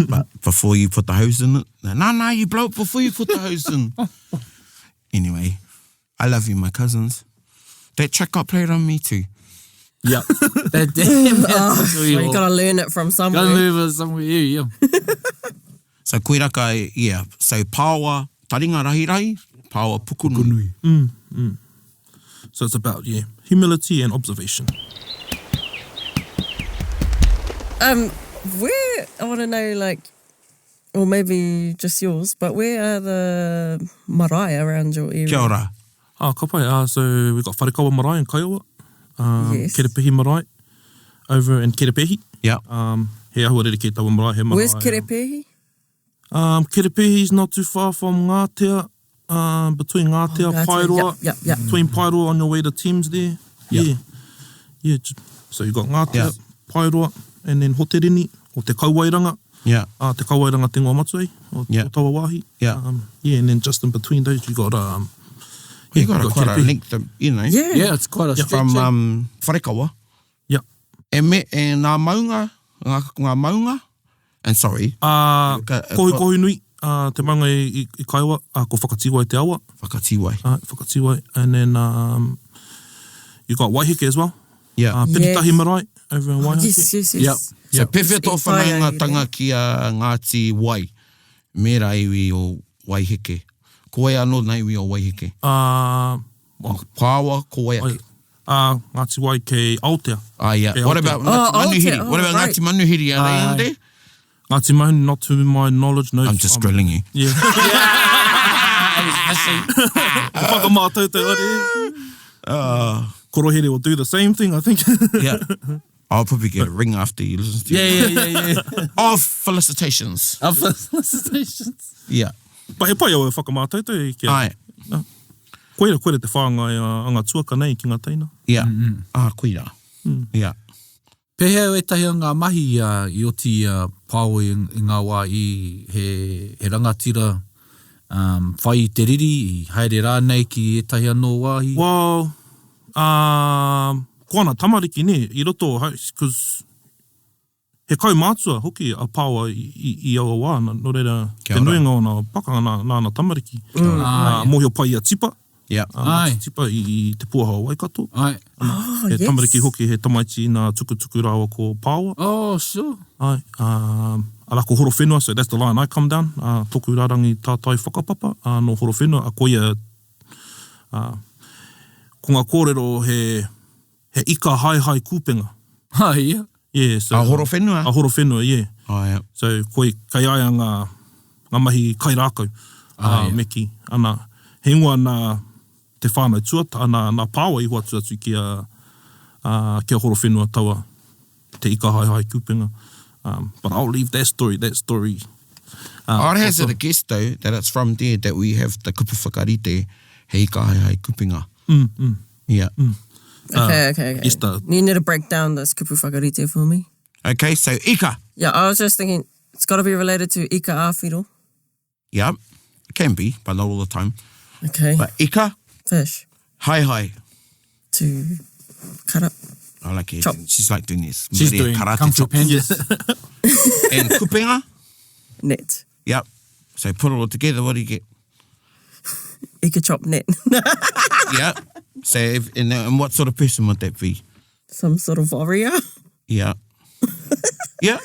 but before you put the hose in it, no, no, you blow it before you put the hose in. Anyway, I love you, my cousins. That trick got played on me too. Yep. That damn that's Oh, you gotta learn it from somewhere. Gotta move it somewhere, yeah, yeah. So koiraka, yeah. So pāoa, taringa rahi rahi, pāoa pukunui. So it's about, yeah, humility and observation. Um, where I want to know, like, or maybe just yours, but where are the marae around your area? Kia ora. Ah, ka pai. Ah, so we got Wharekawa Marae in Kaiawa. Um, Yes. Kerepehi Marae over in Kerepehi. Yeah. Um, he ahua rere taua marae, he marae. Where's Kerepehi? Um, Kerepehi is not too far from Ngātea, um, between Ngātea, Oh, Ngātea, Paeroa. yep, yep, yep. Between Paeroa on your way to Thames there. Yep. Yeah. Yeah. So you got Ngātea, Yeah. Paeroa, and then Hoterini, o Te Kauaeranga. Yeah. Uh, Te Kauaeranga Te Ingoa Matua, o, Yeah. o taua wāhi. Yeah. Um, yeah, and then just in between those, you got... Um, You got a quite a Kerepehi. length of, you know, Yeah. Yeah, it's quite a stretch. from eh? um, Wharekawa. Yeah. E me, e ngā maunga, ngā, ngā maunga, and sorry, Uh, Ka- kohi kohi nui, uh, te maunga i, i, i Kaiwa, uh, ko Whakatiwai te awa, Whakatiwai. uh, Whakatiwai, and then um, you got Waiheke as well. Yeah. Uh, Piritahi Yes. Marae over in Waiheke. Yes, yes, yes. Yep. So pewhea tō It's entire whanaungatanga ki a Ngāti Wai, me rā iwi o Waiheke. Ko wai anō nā iwi o Waiheke? Uh, well, Pāwa, ko wai ake? uh, Ngāti Wai kei Aotea. Ah, yeah. Kei What Aotea. about Ngāti Oh, Manuhiri? Aotea. Oh, What about right. Ngāti Manuhiri? Are they in there? Ngāti Manuhiri, not to my knowledge, no. I'm just um, grilling you. Yeah. Whakamātautau are. Uh, Korohere will do the same thing, I think. yeah. I'll probably get a ring after you listen to Yeah, it. yeah, yeah, yeah. Oh, felicitations. Our felicitations. Yeah. But he pai au e whakamātautau i kia. Ai. Koira, koira te whāngai a, a ngā tuaka nei ki ngā teina. Yeah. Ah, koira. Yeah. Pēhea ētahi o ngā mahi uh, i oti uh, pāo i, i ngā wā i he, he rangatira um, whai i te riri, i haere rānei ki ētahi anō wāhi? Well, um, ko ana tamariki ne, i roto, cause he kaumātua hoki a Pāoa i, i, i aua wā, nā, nō reira, Kia te ora. nuinga o nā pakanga nā, nā ana tamariki. Mm. Ah, Uh, mōhio pai a Tipa, Yeah. uh, Ai. Tipa i, i te puaha o Waikato. Ai. Oh, He yes. tamariki hoki, he tamaiti nā tukutuku rāua ko Pāoa. Oh, sure. Ai, um, ara ko Horowhenua, so that's the line I come down. Uh, toku rarangi tātai whakapapa, uh, no Horowhenua, a koia, uh, ko ngā kōrero he, he ika haehae kūpenga. Ah, yeah. Yeah, so, A Horowhenua? A Horowhenua, yeah. Oh, yeah. So koi kei aia ngā, ngā mahi kai rākau, Ah, uh, yeah. me ki, ana, he ingoa nā te whānau tuata, nā, nā Pāoa i hoatu atu ki a, uh, ki a Horowhenua taua te ika haehae kūpenga. Um, but I'll leave that story, that story. Uh, I'd hazard a guess though that it's from there that we have the kupu whakarite. He ika haehae kupenga. Mm, mm. Yeah. Mm. Okay, okay, okay. Esther. You need to break down this kupu whakarite for me. Okay, so ika. Yeah, I was just thinking it's got to be related to ika āwhiro. Yeah, it can be, but not all the time. Okay. But ika, Fish. haehae. To cut up. I like it. Chop. She's like doing this. She's Maria doing karate Kung Fu chop. Panda. And kupenga. Net. Yep. So put it all together, what do you get? Ika chop net. Yeah. So if, and, and what sort of person would that be? Some sort of warrior. Yeah. Yeah.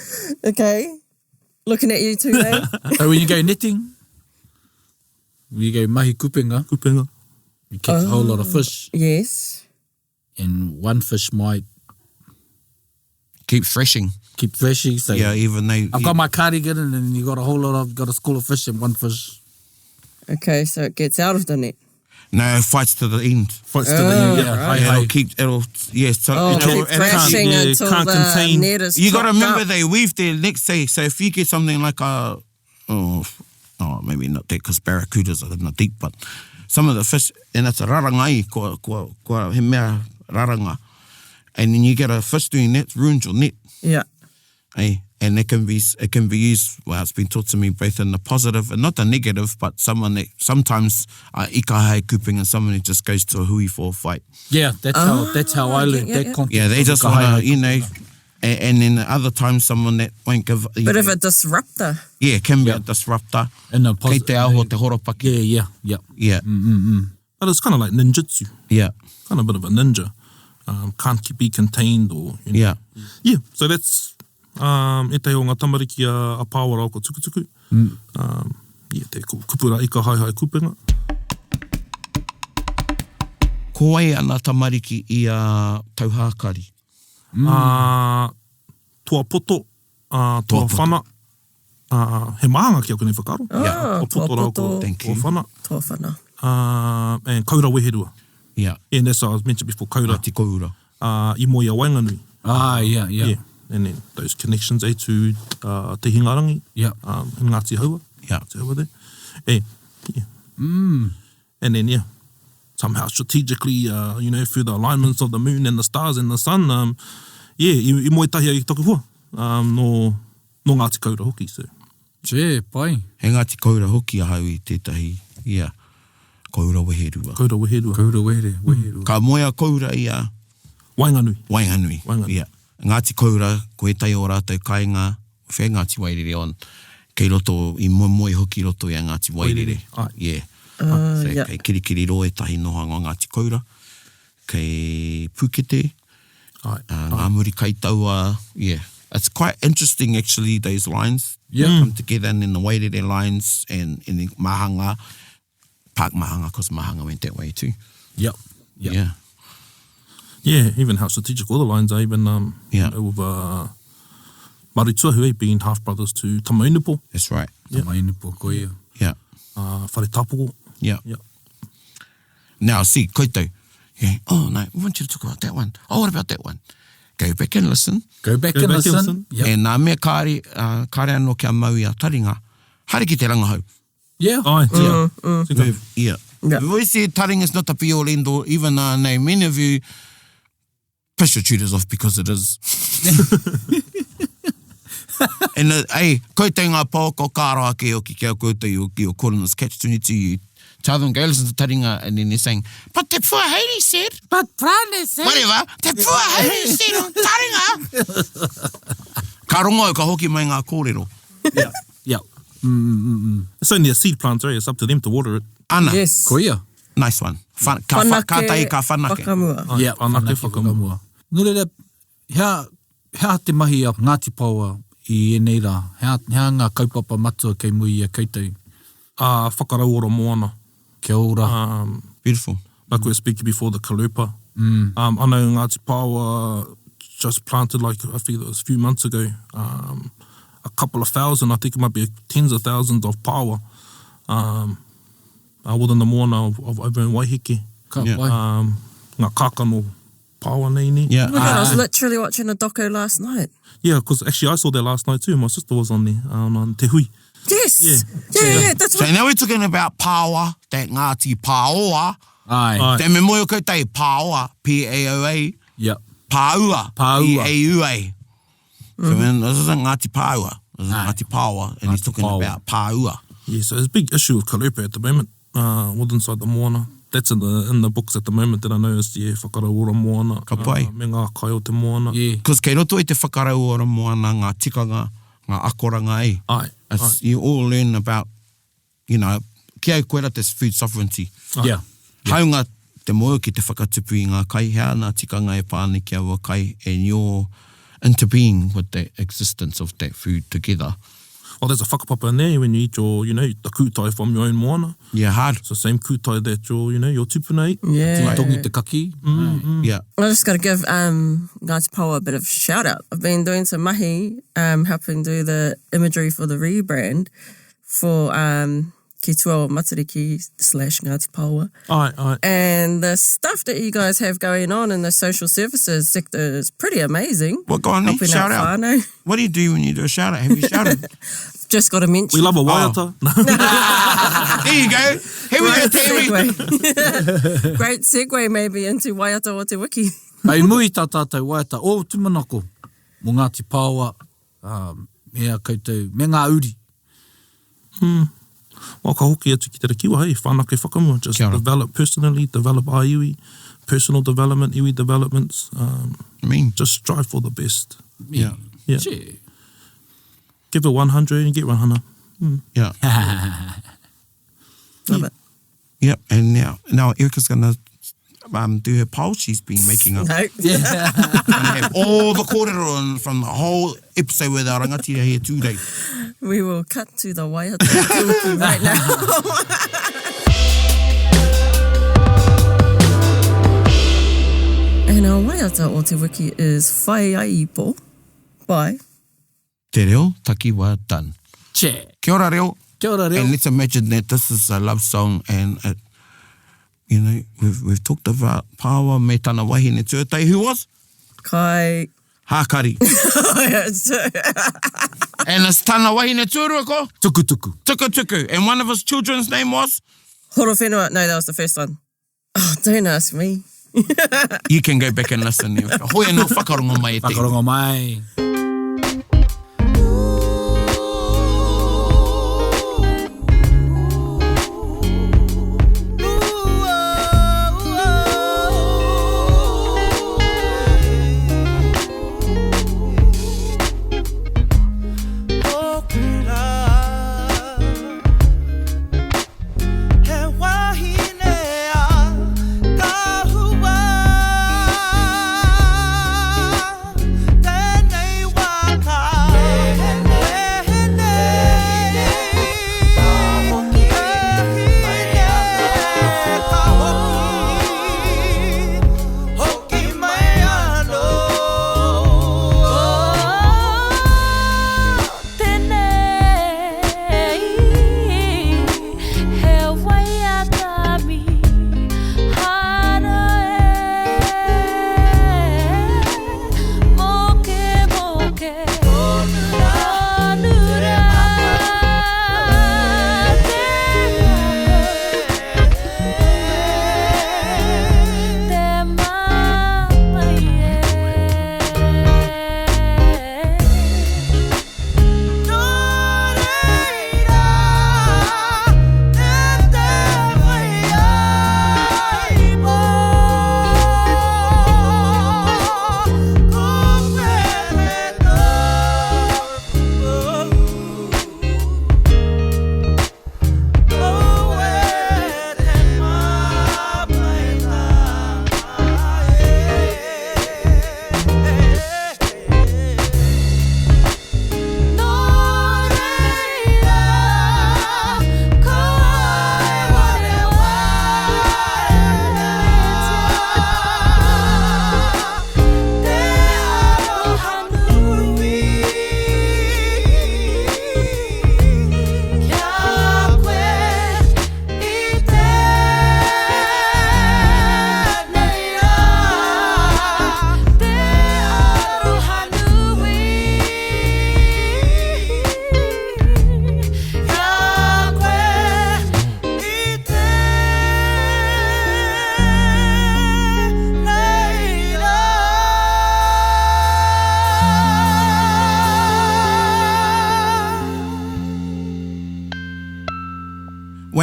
Okay. Looking at you too, eh? So when you go netting, you go mahi kupenga, Kupenga. you catch a whole lot of fish, yes. and one fish might Keep threshing. keep thrashing. So Yeah, even though I've got my cardigan, and then you got a whole lot of got a school of fish and one fish. Okay, so it gets out of the net. No, it fights to the end. Fights to the end. Yeah, Yeah. hi, It'll hi. keep it'll yeah, so Oh, it'll, keep it'll- thrashing yeah, until can't the contain. net is You gotta chopped remember up. they weave their next day. So if you get something like a oh, oh maybe not that because barracudas are not deep, but some of the fish and it's a rarangai kua kua kua he mea raranga. And then you get a fish doing that, ruins your net. Yeah. Eh? And it can be it can be used. Well, it's been taught to me both in the positive and not the negative, but someone that sometimes uh, ika hae kuping and someone who just goes to a hui for a fight. Yeah, that's how that's how I Ah, learned yeah, that yeah. context. Yeah, they of just ika want haehae to, you know, and, and then the other time someone that won't give. you Bit of know, a disruptor. yeah, can be a disruptor. In a Kei posi- te aho te horopaki. Yeah, yeah, yeah. Yeah, But it's kind of like ninjutsu. yeah, Kind of a bit of a ninja. Um, can't be contained or, you know. yeah. Yeah, so that's um, ētahi o ngā tamariki a, a Pāora o ko Tukutuku. Mm. Um, yeah, te kupu rā ika haehae kupenga. Ko wai ana tamariki i a Tauhākari? Mm. Uh, toa poto, uh, toa Toa poto. whana. Uh, he māhanga ki aku nei whakaaro. Ah, Toa poto toa rā ko poto. Thank toa you. whana. Toa whana. Uh, and Kaura Weherua. Yeah, And that's what I was mentioned before, Kaura. Ngāti Koura. Uh, i moe a Waenganui. Ah, yeah, yeah. Yeah. And then those connections eh, to uh, Te Hingarangi. Yeah. Um, and Ngāti Haua. Yeah. Ngāti Haua there. Eh, yeah. Mm. And then, yeah, somehow strategically, uh, you know, through the alignments of the moon and the stars and the sun, um, yeah, i, i moe tahi ai toku hoa. Um, no, no Ngāti Koura hoki, so. Che, pai. He Ngāti Koura hoki ahau i tētahi, yeah, Koura Weherua. Koura Weherua. Koura wehere, weherua. Ka moe a Koura i a Waenganui. Waenganui. Waenganui. Yeah. Ngāti Koura, ko ētahi o rātou kāinga, whea Ngāti Wairere on, kei roto, i moemoe hoki roto i a Ngāti Wairere. Wairere, ai. Yeah. Uh, so, yeah. Kei Kirikiri Roa ētahi nohanga o Ngāti Koura, kei Pukete, Ai. uh, Ngā Muri Kaitaua, yeah. It's quite interesting actually, those lines Yeah. come together and then the Wairere lines and, and then Mahanga, Park Mahanga, because Mahanga went that way too. Yep. Yep. Yeah. Yeah, even how strategic all the lines are, even um, Yeah. you know, with uh, Marutuahu eh, being half brothers to Tamaunipo, That's right. Yeah. Tamainipo, ko ia. Yeah. uh, Whare Tapoko. Yeah. Yeah. Now, see, koutou, yeah, oh, no, we want you to talk about that one. Oh, what about that one? Go back and listen. Go back Go and back and listen. listen. Yep. And nā mea kāre, uh, kāre anō kia mau i a taringa, haere ki te rangahau. Yeah. Ai, tia. Tika. Yeah. Yeah. We've always said taringa is not the be all end all, even though I know many of you piss your tutors off because it is. And uh, hey, koutou ngā pāoka o kāro ake hoki ki a koutou i o, i o Cordonless Catch 22, you tell them, go listen to taringa, and then they're saying, but Te Pua Haere said, But Prane said. whatever, Te Pua Haere said on taringa. Ka rongo au, ka hoki mai ngā kōrero. Yeah. Yeah. It's only a seed plant, eh? It's up to them to water it. Ana, Yes. Ko ia. nice one. Whan, ka, wha, ka tahi, ka whanake. Whakamua. Ai, Yeah. whanake whakamua. Nō reira, hea, hea te mahi a Ngāti Paoa i ēnei rā? Hea, hea ngā kaupapa matua kei muri i a koutou? Uh, whakarauora moana. Kia ora. Um, Beautiful. like we were speaking before, the Kalupa. Mm. Um, I know Ngāti Paoa just planted, like, I think it was a few months ago, um, a couple of thousand, I think it might be tens of thousands of paoa um, uh, within the moana of, of over in Waiheke. Ka Yeah. pai. Um, ngā kākano paoa nei nei. Yeah. Oh my God, I was literally watching a doco last night. Yeah, because actually I saw that last night too. My sister was on there, um, on Te Hui. Yes. Yeah. Yeah, yeah, yeah, that's So what. now we're talking about power. that Ngāti Pāoa. Āe. Āe. Te me mōhio koutou, Pāoa, P-A-O-A. Yep. Pāua, Pāua. P-A-U-A. So when, this isn't Ngāti Pāua, this is Ngāti Pāoa, and he's Ngāti talking Pāoa. about Pāua. Yeah, so there's a big issue with Kalupe at the moment, uh, with inside the moana. That's in the in the books at the moment that I know is, yeah, whakarauora moana. Ka pai. Uh, me ngā kai o te moana. Yeah. Because kei roto i te whakarauora moana ngā tikanga, ngā akoranga e. Ai, It's, you all learn about, you know, ki au koera te food sovereignty. Yeah. Haunga te moe ki te whakatupu i ngā kai, hea ngā tikanga e pā ana ki aua kai, and you're interbeing with the existence of that food together. Well, there's a whakapapa in there when you eat your, you know, the kūtai from your own moana. Yeah, hard. It's the same kūtai that your, you know, your tupuna eat. Yeah. Tītongi te kaki. Yeah. I just got to give um, Ngāti Paoa a bit of shout out. I've been doing some mahi, um, helping do the imagery for the rebrand for um, Ki Tua o Matariki slash Ngāti Paoa. Ai, ai. And the stuff that you guys have going on in the social services sector is pretty amazing. Well, go on, then. Helping Shout out out. whānau. What do you do when you do a shout out? Have you shouted? Just got to mention. We love a waiata. there you go. Here we go, Great Terry. segue. Great segue maybe into Waiata o Te Wiki. Hei muri tā tātou waiata o Tūmanako mō Ngāti Pāoa, ā, me a koutou, me ngā uri. Well, ka hoki atu ki te rakiwa, hei, whanake whakamua. Just Kia ora. develop personally, develop ā-iwi, personal development, iwi developments. Um, I mean, just strive for the best. yeah. Yeah. Che. Give it 100 and get 100. Yeah. Love it. Yep. And now, now Erica's going to um, do her poll. She's been making up. No. Gonna have all the kōrero in from the whole episode with our rangatira here today. We will cut to the Waiata o Te Wiki right now. And our Waiata o Te Wiki is Whaiaipo by Te reo takiwa done. Che. Kia ora reo. Kia ora reo. And let's imagine that this is a love song and it, you know, we've, we've talked about Pāoa me tana wahine tuatahi, who was? Kai. Hākari. and it's tana wahine tuarua ko? Tukutuku. Tukutuku. And one of his children's name was? Horowhenua. No, that was the first one. Oh, don't ask me. You can go back and listen. Hoi anō whakarongo mai e te. Whakarongo mai. Tēnei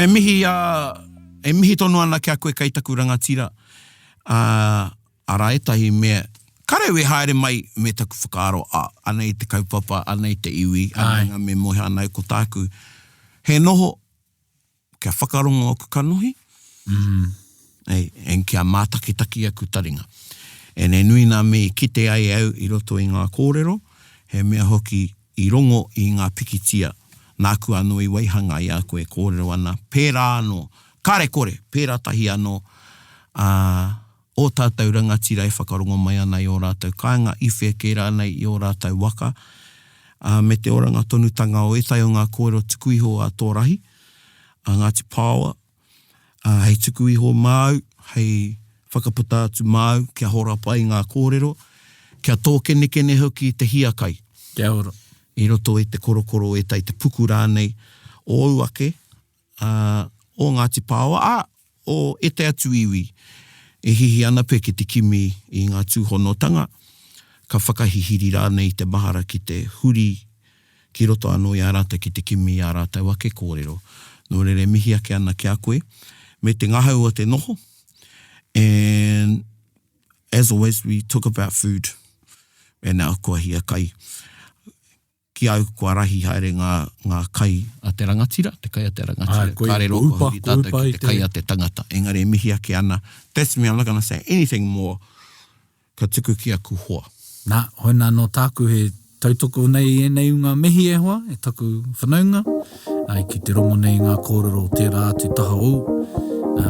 Well, e mihi, uh, e mihi tonu ana ki a koe kei taku rangatira, ā, arā ētahi mea, kareu e haere mai me taku whakaaro, ā, anei te kaupapa, anei te iwi, anei ngā mea moe ana au, ko tāku, he noho, kia whakarongo aku kanohi, mm. and kia mātakitaki aku taringa. And he nui nā mea i kite ai au i roto i ngā kōrero, he mea hoki i rongo i ngā pikitia, nāku anō i waihanga i a koe e kōrero ana, pērā anō, kāre kore, pērā tahi anō, ā, ō tātou rangatira e whakarongo mai ana i ō rātou kāinga, i whea kē rānei i ō rātou waka, ā, me te oranga tonutanga o ētahi o ngā kōrero tuku iho a tō rahi, a Ngāti Pāoa, ā, hei tuku iho māu, hei whakaputa atu māu kia horapa i ngā kōrero, kia tōkenekene hoki i te hiakai. Kia ora. I roto i te korokoro o ētahi, te puku rānei, ōu ake, ā, o Ngāti Pāoa, ā, o ētahi atu iwi e hihi ana pea ki te kimi i ngā tūhonotanga, ka whakahihiri rānei i te mahara ki te huri ki roto anō i a rātou ki te kimi i ā rātou ake kōrero. Nō reira e mihi ake ana ki a koe me te ngahau o te noho and as always we talk about food and now kua hiakai. Ki au kua rahi haere ngā, ngā kai a te rangatira, te kai a te rangatira. Āe, koia, Kāre ko rō kua upa, huri ko tātou upa ki i te te. kai a te tangata. Engari e mihi ake ana, that's me, I'm not gonna say anything more, ka tuku ki aku hoa. Nā, hoina anō tāku he tautoko nei i ēnei ū ngā mihi e hoa, e taku whanaunga, āe, ki te rongo nei i ngā kōrero o tērā atu taha ōu, ā,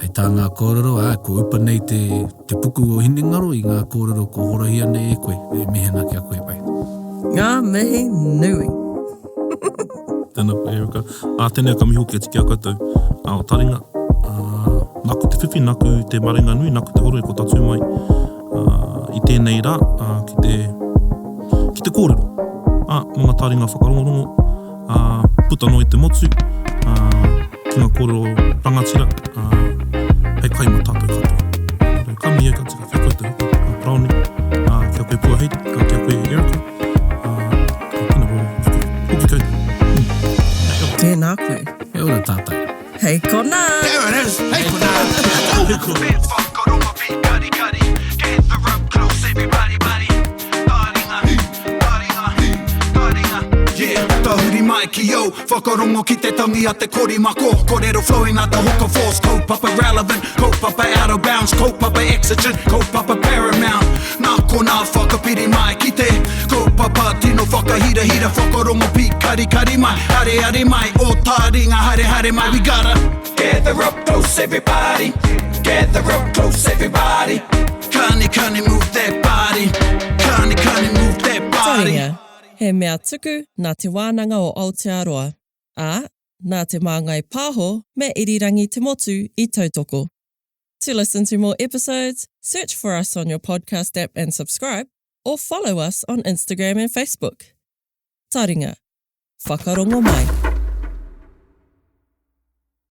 hei tā ngā kōrero, āe, ko upa nei te, Te puku o Hinengaro i ngā kōrero kua horahia nei e koe, e mihi ana ki a koe, pai. Ngā mihi nui. Tēnā koe Erica. Ā, tēnei ka mihi hoki atu ki a koutou, ā, o taringa. Ā, nāku te whiwhi, nāku te maringa nui, nāku te horoi kua tatū mai, ā, i tēnei rā, ā, ki te, ki te kōrero, ā, mō ngā taringa whakarongorongo, ā, puta noa i te motu, ā, ki ngā kōrero rangatira, ā, hei kai mā tātou katoa. Nō reira, ka mihi au ka tika ki a koutou hoki, a Paraone, ā, ki a koe Puaheiri, ā, ki a koe Erica, ā, ka tino hoki koutou. Mm. Tēnā koe. He ora tātou. Hei konā! There it is! Hei konā! Hei konā! Yeah, tahuri mai ki au, whakarongo ki te tangi a te korimako Korero flowing like the hook of force, kaupapa relevant, kaupapa out of bounds, kaupapa exigent, kaupapa paramount Nā konā whakapiri mai ki te kaupapa tino whakahirahira Whakarongo pīkarikari mai, areare mai, ō tāringa haere haere mai We gotta gather up close everybody, gather up close everybody Kani kani move that body, kani kani move that body. Taringa, he mea tuku nā Te Wānanga o Aotearoa, ā, nā Te Māngai Pāho me Irirangi Te Motu i tautoko. To listen to more episodes, search for us on your podcast app and subscribe, or follow us on Instagram and Facebook. Taringa, whakarongo mai.